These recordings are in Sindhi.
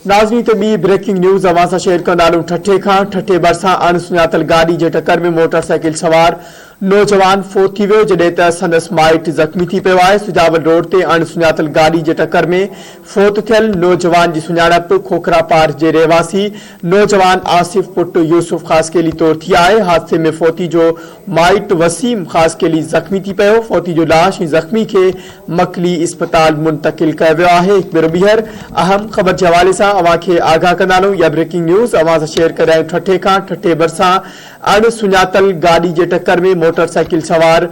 ناظرين ته ٻي بريڪنگ نيوز اوهان سان شيئر ڪندا هلون ٺٽي کان ٺٽي ڀرسان اڻ سڃاتل گاڏي جي ٽڪر ۾ موٽر سائيڪل سوار نوجوان فوت ٿي ويو جڏهن ته سندس مائٽ زخمي ٿي پيو آهي سجاول روڊ تي اڻ سڃاتل گاڏي جي ٽڪر ۾ فوت ٿيل نوجوان جي سڃاڻپ کوکراپار جي رهواسي نوجوان آصف پٽ يوسف خاصخيلي طور ٿي آهي حادثي ۾ فوتي جو مائٽ وسيم خاصخيلي زخمي ٿي پيو فوتي جو لاش ۽ زخمي کي مڪلي اسپتال منتقل ڪيو ويو آهي هڪ ڀيرو ٻيهر اهم خبر جي حوالي سان اوهان کي آگاهه ڪندا هلون اها بريڪنگ نيوز اوهان سان شيئر ڪري آهيون ٺٽي کان ٺٽي ڀرسان اڻ سڃاتل گاڏي جي ٽڪر ۾ موٽر سائيڪل سوار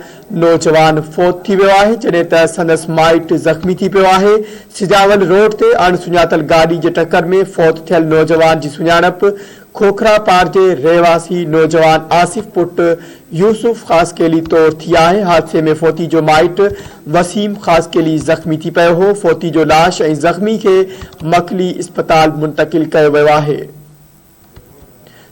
نوجوان فوت ٿي ويو آهي جڏهن ته سندس مائٽ زخمي ٿي پيو آهي سجاول روڊ تي اڻ سڃاتل گاڏي جي ٽڪر ۾ فوت ٿيل نوجوان جي سڃاڻپ کوکرا پار جي رهواسي نوجوان آصف پٽ يوسف خاصخيلي طور ٿي آهي، حادثي ۾ فوتي جو مائٽ وسيم خاصخيلي زخمي ٿي پيو هو، فوتي جو لاش ۽ زخمي کي مڪلي اسپتال منتقل ڪيو ويو آهي.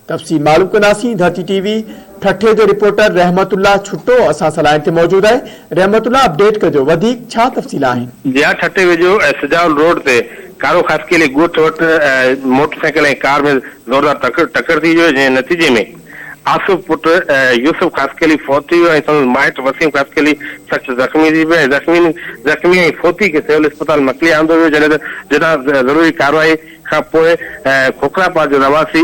تفصيل معلوم ڪنداسين، ڌرتي ٽي وي ٺٽي جو رپورٽر رحمت الله ڇٽو اسان سان لائين تي موجود آهي، رحمت الله اپڊيٽ ڪجو وڌيڪ ڇا تفصيل آهن؟ جي ها ٺٽي ويجهو سجاول روڊ تي ڪارو خاصخيلي ڳوٺ وٽ موٽر سائيڪل ۽ ڪار ۾ زوردار ٽڪر ٿي ويو جنهن نتيجي ۾ آصف پٽ يوسف خاصخيلي فوت ٿي ويو ۽ سندس مائٽ وسيم خاصخيلي سخت زخمي ٿي پيو ۽ زخمي ۽ فوتي کي سول اسپتال مڪلي آندو ويو جڏهن ته جتان ضروري ڪارروائي کان پوء کوکراپار جو رهواسي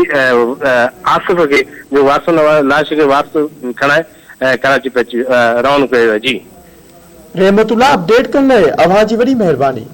آصف کي جو وارثن لاش کي واپس کڻائي ڪراچي پهچي روانو ڪيو ويو جي. رحمت الله اپڊيٽ ڪرڻ لاء اوهان جي وڏي مهرباني.